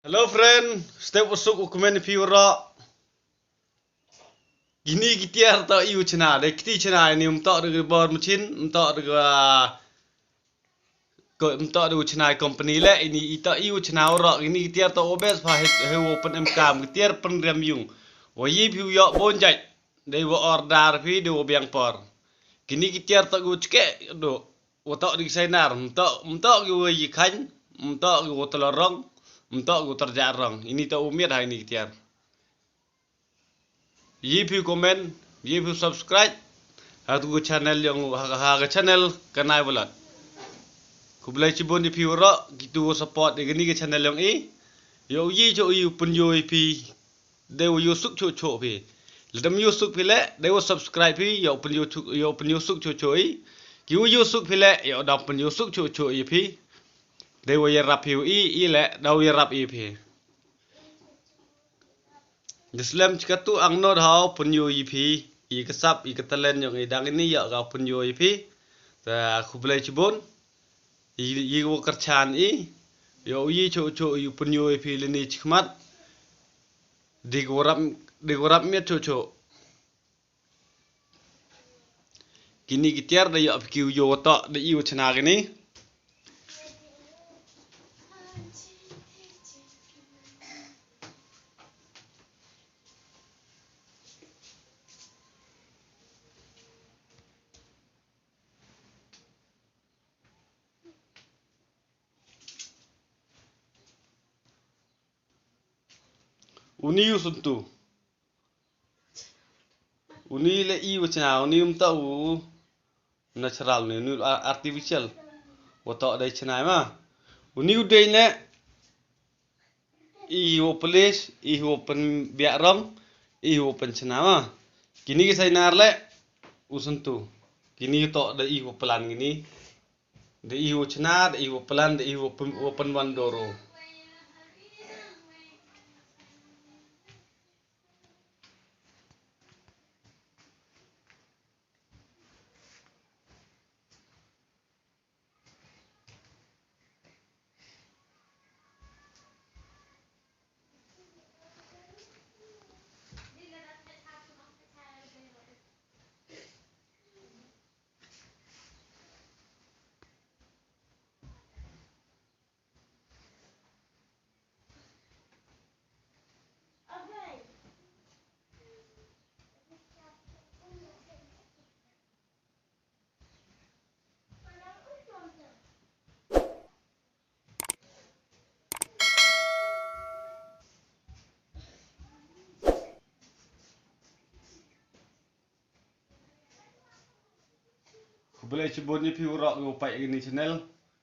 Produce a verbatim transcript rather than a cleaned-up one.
Hello friend, step u suk u kmen phi u ro. Kini ki tiar to i u chna, de kiti chna ini um to de bor machine, um to de ko um to de u chna company le ini i to i u chna u ro, kini ki tiar to o bes pha he he u pen em kam ki tiar pen rem yung. Wa yi phi u yo bon jait, de wa order phi de wa biang por. Kini ki tiar to u chke do. Wa to di sainar, mto mto gi wa yi khan, mto gi wa tla rong, mto gi wa tarja rong. Ini to u miet ha ini ki tiar. Yi phi comment, yi phi subscribe ha tu channel yong ha ha channel Kanai Balat. Khublei chibun yi phi ro ki tu support ini ki channel yong i. Yo yi cho i pun yo i phi. Dei wa yu suk cho cho phi. Ladam yu suk phi le, dei wa subscribe phi, yo pun yu suk, yo pun yu suk cho cho i. Ki wa yu suk phi le, yo dam pun yu suk cho cho i phi. Dei wa yarap phi i, i le, dau yarap i phi. Gislem chikatu ang nod hau pun yu i phi, i kasap, i katalen yong i dang ini ya ga pun yu i phi. Ta khublei chibun. I, i wa kerchan i, yo i cho cho i pun yu i phi lini chikmat. Dik warap, dik warap miat cho cho. Kini ki tiar da yo phi ki u yo to da i u chna kini. Uni u suntu. Uni le i wa chna, uni um ta u natural ni, uni a- artificial. Wa to dei chna ma. Uni u dei ne i wa polish, i wa pen biak rong, i wa pen chna ma. Kini ki sainar le u suntu. Kini to dei i wa plan kini. Da i wa chna, da i wa plan, da i wa pen wa pen wan doro. Khublei chibun ïa phi waroh ki u peit ïa kane ka channel.